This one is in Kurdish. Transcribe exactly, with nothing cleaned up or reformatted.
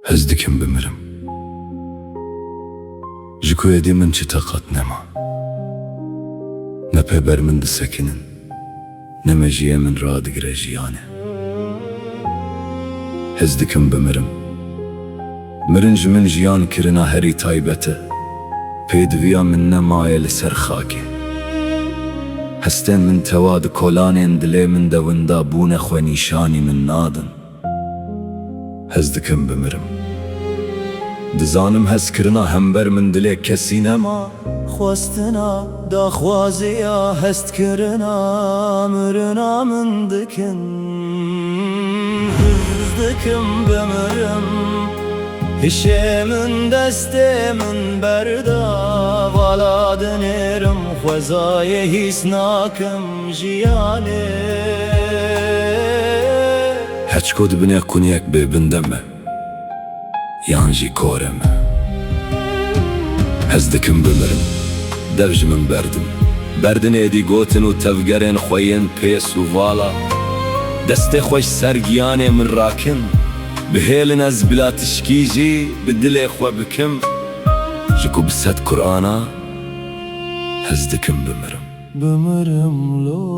Hez dikim bimirim. Ji ku êdî min çi teqat nema. Ne pê ber min disekinin, ne mejiyê min radigire jiyanê. Hez dikim bimirim. Mirin ji min jiyan kirina herî taybet e. Pêdiviya min nemaye li ser xakê. Hestên min tewa di kolanên dilê min de winda bûne, xwe nîşanî min nadin. Hez dikim bimirim. Dizanim hezkirina hember min dilê kesî nema. Xwestina, daxwaziya hezkirina mirina min dikin. Hez dikim bimirim. Hişê min destê min berda, vala dinêrim, xwezayê hîs nakim jiyanê. Heçko di binê quniyek bê bin de me, yan jî kore me. Hez dikim bimirim. Dev ji min berdin. Berdin êdî gotin û tevgerên xwe yên pês û vala. Destê xwe ji ser giyanê min rakin. Bihêlin ez bila tişkî jî bi dilê xwe bikim. Ji ku bi sed Qur'ana hez dikim bimirim. Bimirim lo.